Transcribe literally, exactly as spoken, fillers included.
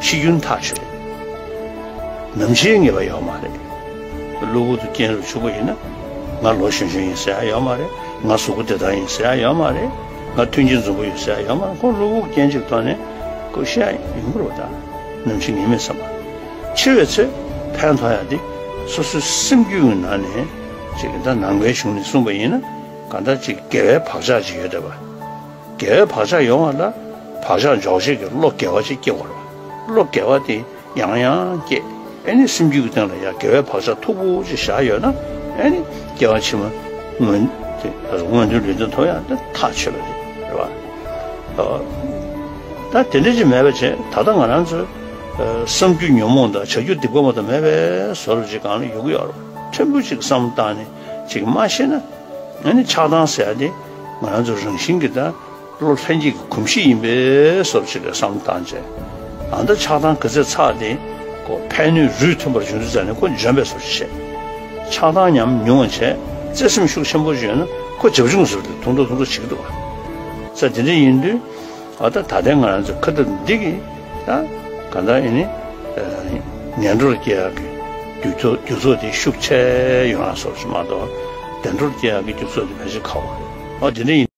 ཤི་རྒྱུན་ཐག་ཆོད་རེད། ནམ་འཆིའི་ངེས་པ་ཡོད་མ་རེད། གློ་བུར་དུ་རྐྱེན་རབ་ཆུག་པ་ཡིན་ན། ང་ལོ་གཞོན་གཞོན་ཡིན་ཟེར་ཡ་ཡོད་མ་རེད། ང་གཟུགས་པོ་དེ་ལྟར་ཡིན་ཟེར་ཡ་ཡོད་མ་རེད། ང་མཐུན་རྐྱེན་འཛོམས་པོ་ཡོད་ཟེར་ཡ་ཡོད་མ་རེད། ཁོང་གློ་བུར་རྐྱེན་གཅིག་ཐོག་ནས་ཁོ་ཤི་ཡ་ཡིན་དགོས་རེད་པ། ད་ནམ་འཆི་ངེས་མེད་ཟེར་མ་རེད། འཆི་བའི་ཚེ་ཕན་ཐོགས་ཡ་དེ་སོ་སོའི་སེམས་རྒྱུད་ཀྱི་ནང་ནས་ཅིག་ད་ནམ་མཁའི་གཞུང་ནས་གསུངས་པ་ཡིན་ན། གང་ལྟར་ཅིག་དགེ་བའི་བག་ཆགས་ཅིག་ཡོད་བསྡད་པ། དགེ་བའི་བག་ཆགས་ཡོང་བ་ལ་བག་ཆགས་འཇོག་བྱེད་ཀྱི་བློ་དགེ་བ་ཅིག་སྐྱེ་དགོས་རེད་པ། བློ་དགེ་བ་དེ་ཡང་ཡང་སྐྱེ། ཨེ་ནི་སེམས་རྒྱུད་ཀྱི་སྟེང་ལ་ཡང་དགེ་བའི་བག་ཆགས་མཐུག་པོ་ཅིག་བཞག་ཡོད་ན། ཨེ་ནི་སྐྱེ་བ་ཕྱི་མ་མངོན་དེ་མངོན་མཐོའི་ལུས་རྟེན་ཐོབ་ཡག་དེ་ཐག་ཆོད་པ་རེད། རེད་པ། ཨ། ད་དེ་འདྲ་ཅིག་མེད་པ་བྱས། ད་ལྟ་ང་རང་ཚོའི་ཨ་བསམ་རྒྱུ་ཉོན་མོངས་དང་བྱ་རྒྱུ་སྡིག་པ་མ་གཏོགས་མེད་པའི་བཟོ་འདྲ་ཅིག་སྒང་ལ་ཡོང་གི་ཡོད་རེད་པ། ཕྲན་བུ་ཅིག་བསམ་བློ་བཏང་ནས་ཅིག་མ་ཤེས་ན། ཨ་ནི་ཆགས་སྡང་ཟེར་ཡ་དེ་ང་རང་ཚོ་རང་བཞིན་གྱིས་ད་བློ་ལྷན་སྐྱེས་ཀྱི་གོམས་གཤིས་ཡིན་པའི་བཟོ་འདྲ་ཅིག་ལ་བསམ་བློ་བཏང་བྱས། ཨ། ད་ཆགས་སྡང་ག་ཚོད་ཚ་དེ་ཁོ་ཕན་གནོད་རུས་མཐུན་པར་འབྱུང་དུས་ཙ་ནས་ཁོ་འཇོན་པའི་བཟོ་འདྲ་བྱས། ཆགས་སྡང་ཉམས་ཉུང་བ་བྱས། བརྩེ་སེམས་ཤུགས་ཆེན་པོ་ཅིག་ཡོད་ན་ཁོ་བྱབ་ཆུང་བཟོ་འདྲ་ཐུང་ཐུང་ཐུང་ཐུང་བྱེད་ཀྱི་འདུག་པ། ཙ་དེ་འདྲ་ཡིན་དུས། ཨ། ད་ད་ལྟའི་ང་རང་ཚོའི་ཁ་ཐུག་འདི་གིས་ད་གང་ལྟར་ཨེ་ནི་ངན་འགྲོར་སྐྱེ་ཡག་གི་རྒྱུ་ཚོགས་རྒྱུ་ཚོགས་དེ་ཤུགས་ཆེ་ཡོང་ཡག་བཟོ་འདྲ་ཅིག་མ་གཏོགས། བདེ་འགྲོར་སྐྱེ་ཡག་གི་རྒྱུ་ཚོགས་དེ་ཕལ་ཆེར་ཁག་པོ་རེད། ཨ། དེ་འདྲ་ཡིན།